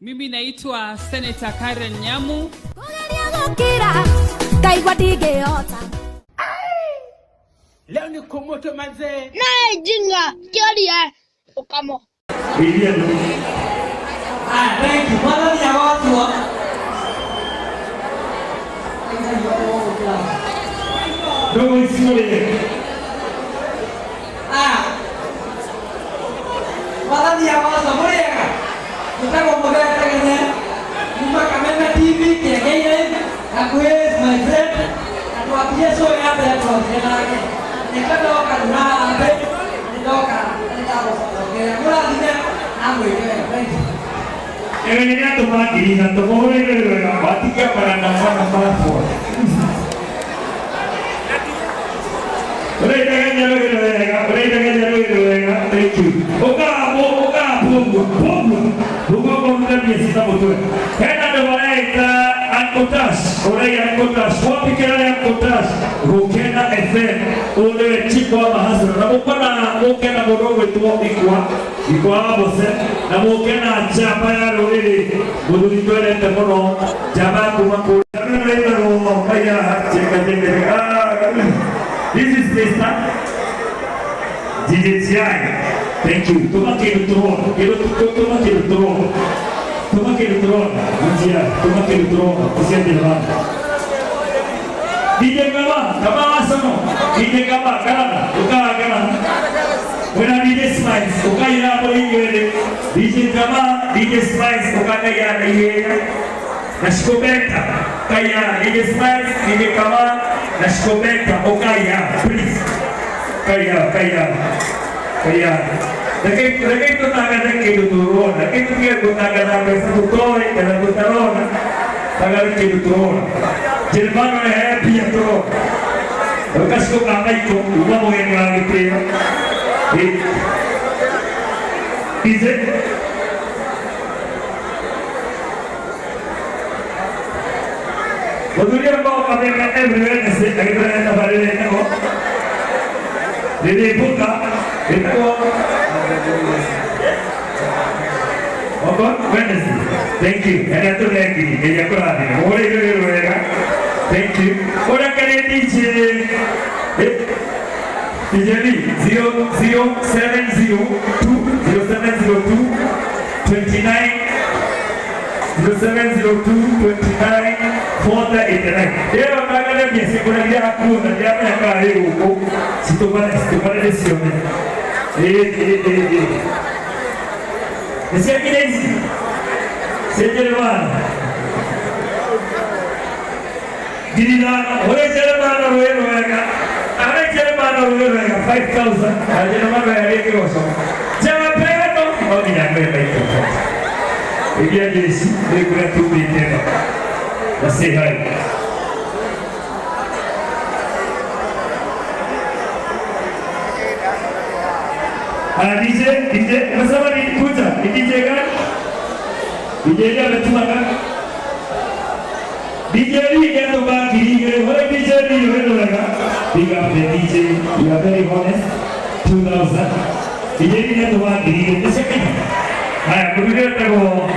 Mimi naitwa Senator Karen Nyamu. Kũgeria gũkira ngaigua ndingĩhota. Leo ni kumoto manzee. Naye jinga kioria ukamo. Ah, thank you. Mwathani agocwo. Ah. Mwathani agocwo mũrĩega. Njĩtagwo Mũthee Tegene. Kuma Kameme TV kĩengei-inĩ. Hakuhĩ is my friend. Na twambie show ya mbere twambire nake. Nĩkĩo ndoka na harambee. Nĩ ndoka nĩ ndagũcokera. Mũrathime na mwĩke wega. Thank you. Ewe nĩ atũma 3,000 mũhũrĩre wega watikia baranda mwana mabwa. Ũraitagenya rwĩrĩ wega, ũraitagenya rwĩrĩ wega. Thank you. Ũkahapo, ũkahapo ũguo, ũguo. Ũguo ũkũruta mbia cita mũtwe. Hena andũ mareita Uncle Tash, ũraiya Uncle Tash. Wapi kelele Uncle Tash? Gũkena FM. Ũyũ nĩwe chief wa mahasara. Na mũkona mũke na mũndũ ũgwĩtwo Ikwa, Ikwa wa Bose, na mũke na njamba ya rũrĩrĩ, mũthuri twendete mũno, njamba ya kuma kũrĩa. Rĩu ĩtagwo Maiya Jenga Jenga. Ah, this is Mr. DJTI. Thank you. Toma kĩndũ tũrona. Kĩndũ tũma kĩndũ tũrona. Tũma kĩndũ tũrona. DJI. Tũma kĩndũ tũrona. Usiende mbali. DJ Kama, Kama wasomo. DJ Kama, kana, ukaa kana. Wena DJ Smiles, ukaira hapo hiyo. DJ Kama, DJ Smiles, ukakaya na yeye. Na Shikobeta, kaya DJ Smiles, DJ Kama, na Shikobeta, ukaya, please. Kaya, kaya. Kaya. Reke tutaga kindu turona, reke tuge tutaga na pesa tutoe, kana tutarona. Taga kindu turona. Jermano nĩ happy ya turona. Ukashiko kama iko, uma mũgeni wa gĩtĩo. DJ Mũthuri ũyũ kameme every Wednesday agĩtũrehe tabarĩra ĩtagwo Niliibuka ĩtagwo Oko Wednesday. Thank you. Ene tũthengiri ngeria kũrathima. Mũhũrĩire wĩra wega. Thank you. Ũrĩa kĩrĩ DJ DJ Lee 00702 0702 29 0702 29 489. Ĩyo ndagane mbia ciakũragia hakuo na ndiramenya kana ĩ gũkũ. Citũmane citũmane ndĩcione. Ĩ ĩ ĩ ĩ. Nĩ ciakire ici? Cia Jeremani. 5,000. Ũrĩ Jeremani rwĩ rwega. Arĩ Jeremani rwĩ rwega 5,000. Na Jeremani yarĩ kĩgoco. Njamba ĩno no nginya ngwĩre maitũ. Iria jeshi nĩ kũrĩa tumĩte ĩno. Na say hi. Ah, DJ, DJ, umesema ni kuja, ni DJ gani? DJ Lee ametuma gani? DJ Lee ndio 2,000. Wewe DJ Lee wewe wega. Big up the DJ, you are very honest. 2,000. DJ Lee ndio 2,000. Ndio Haya, kurudia tego.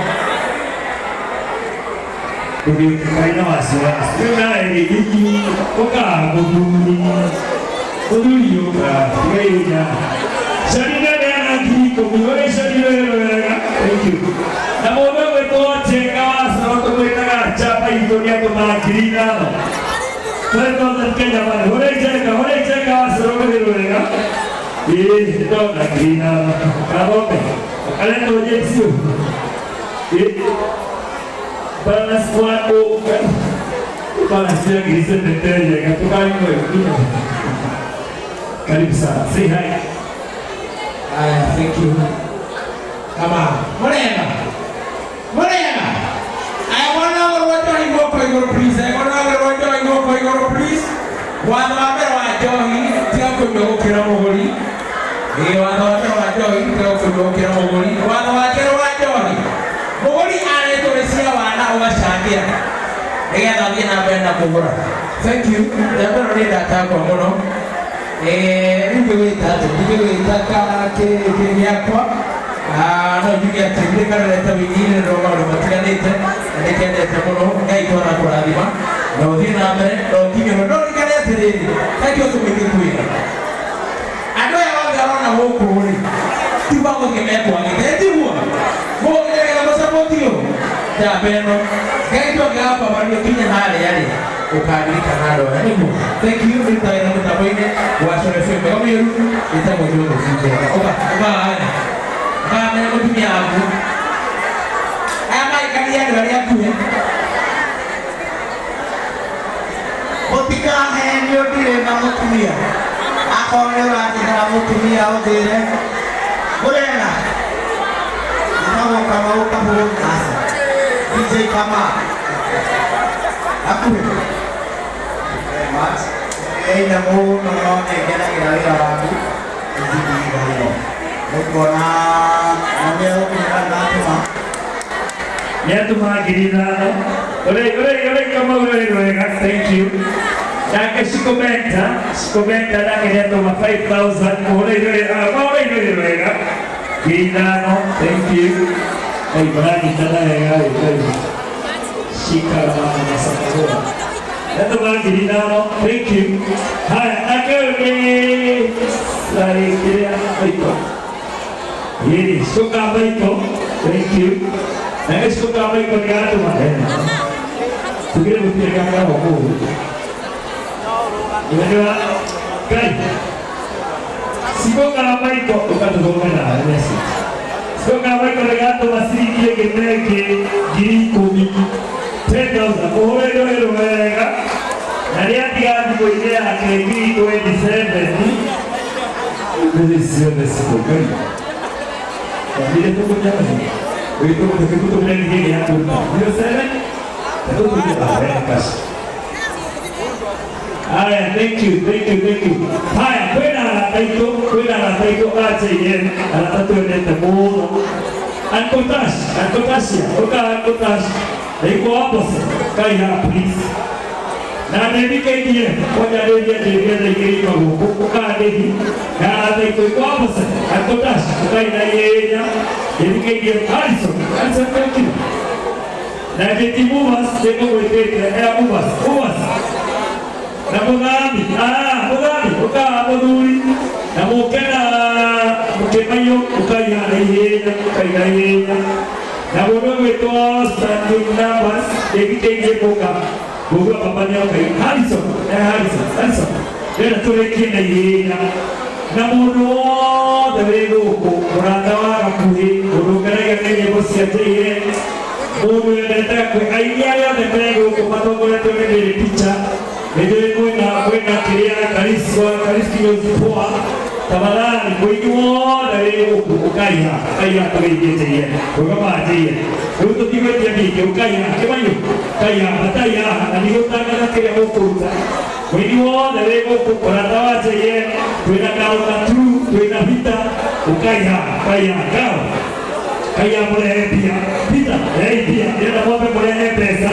Ndũgĩkaina wasiwasi. Rĩu nawe rĩ, ũka mũthuri. Mũthuri ũka, tiga Sharina neana 10,000. Wewe Sharina wewe wega. Thank you. Na mũndũ ũgwĩtwo Njenga wa Coro tũmwĩtaga njamba itũ nĩ atũma 5,000. 5,000 Kenya money. Ũrĩ Njenga, ũrĩ Njenga wa Coro wĩ wega. Ĩĩ, ndona 5,000. Kathome. Aretwo James ũyũ. Ĩĩ. Balance one o. Balance ya ngiri ciothe njega. Tukaimwe. Karibu sana. Say hi. Aya, thank you. Kama mũrĩega. Mũrĩega. I want to go njohi guoko igũrũ please. I want to go njohi guoko igũrũ please. Watho wa mbere wa njohi tiga kũnyua gũkĩra mũgũri. Ĩĩ, watho wa mbere wa njohi tiga kũnyua gũkĩra mũgũri. Watho wa kerĩ wa njohi, mũgũri arĩtwo nĩ cia wana ũgacangĩra nĩgetha athiĩ na mbere na kũgũra. Thank you. Rĩa mbere nĩ ndatakwa mũno. Rĩu ngĩgwĩta atĩ ndingĩgwĩta kĩ gĩakwa. No njuge atĩ ndirĩ karorete wĩini-inĩ ndĩrona maũndũ matiganĩte. Nĩkendete mũno Ngai twana kũrathima na ũthiĩ na mbere na ũkinyĩrwo no rikane atĩrĩrĩ reke ũtũmĩke kwĩra andũ aya othe arona gũkũ rĩ ti magũthiĩ mekwagĩte tiguo mũgĩrĩra mũcapoti ũũ njamba ĩno Ngai twangĩgakwabaria ũkinye harĩa rĩ ũkaririkana andũ aya nĩguo. Thank you nĩtawĩra mũtambo-inĩ wa Coro FM mĩgo mĩũru ĩtagwo Joseph Njenga. Ũka ũka haya ũkamenya mũtumia waku aya maikaria andũ arĩa akuhĩ. Mũtikahenio ndirĩ na mũtumia. Akorwo nĩ ũranjethera mũtumia ũnjĩre mũrega njĩtagwo Kamau Kabũgũ aca DJ Kama hakuhĩ. Very much. Ĩna mũno no nĩ ngenagĩra wĩra waku ithigithagĩro nĩkuona na ũrĩa ũkũnyona nĩatũma Nĩatũma 5,000. Ũrĩ ũrĩ ũrĩ Kamau ũrĩ wega, thank you. Nake Shikomenta, Shikomenta nake nĩatũma 5,000. Ũrĩ ũrĩ ũrĩ ũrĩ wega. 5,000, thank you. Ai maranyitana wega ĩ. Shika na masakura. Nĩatũma 5,000, thank you. Haya, nake ũyũ nĩ Sari kĩrĩa Michael. Yĩrĩ, Shuka Michael, thank you. Nake Shuka Michael nĩ atũma. Tugire gũtirĩ gakaro kũu. Unajua Ngai. Sikoka Michael ũgatũthomera message. Sikoka Michael nĩ gatũma ciringi ĩngĩ na ĩngĩ 10,000. 10,000. Mũhũrĩre wĩra wega. Na nĩatiga thimũ-inĩ yake 27. Mbeca ciothe cikũngai. Wambire tũkũnyamazi. Wĩtũkũtũmĩra gĩkĩ gĩa kũruta. 07 Haya, thank you, thank you, thank you. Haya, kwĩna arata aitũ, kwĩna arata aitũ a JN, arata twendete mũno. Uncle Tash, Uncle Tashia, ũka Uncle Tash. Iko hapo kai haha please. Na Ndethi KDF, kwanja Ndethi anjĩrire thaa igĩrĩ ima gũkũ, ũka Ndethi. Na arata aitũ iko hapo Uncle Tash, ũkai na ihenya. Ndethi KDF, Harrison, Harrison thank you. Na JT Movers, nĩngũgwĩtĩte, Air Movers, Movers. Na mũthami, mũthami, ũka mũthuri. Na mũke na mũkĩmaiyũ, ũkai haha na ihenya, ũkai na ihenya. Na mũndũ ũgwĩtwo Standing Numbers, ĩthikĩirie gũka. Ngũigua baba nĩoka. Harrison, Harrison, Harrison. Ndĩrenda tũrĩkie na ihenya. Na mũndũ wothe wĩ gũkũ, mũrata wa gakuhĩ, mũndũ ũkenagia nĩ nyĩmbo cia JN, mũndũ wendete aini arĩa othe me gũkũ matongoretio nĩ Mary Teacher, nĩnjũĩ kwĩna kwĩna kĩrĩa Kariswa, Kariski Poa, tafadhali mũingĩ wothe wĩ gũkũ ũkaiha, ũkaiha tũgeithie JN, rũgama JN. Rĩu tũtigwĩtia mĩingĩ, ũkaiha, kĩmaiyũ, ũkaiha, mataiha, na nĩgũtangatha kĩrĩa mũkũruta. Mũingĩ wothe wĩ gũkũ, ũrata wa JN, twĩna Kaũta True, twĩna Vita, ũkaiha, ũkaiha, Kao. Kaiya mũrehe mbia, Vita, rehei mbia, ndĩrenda mwambe mũrehe mbeca.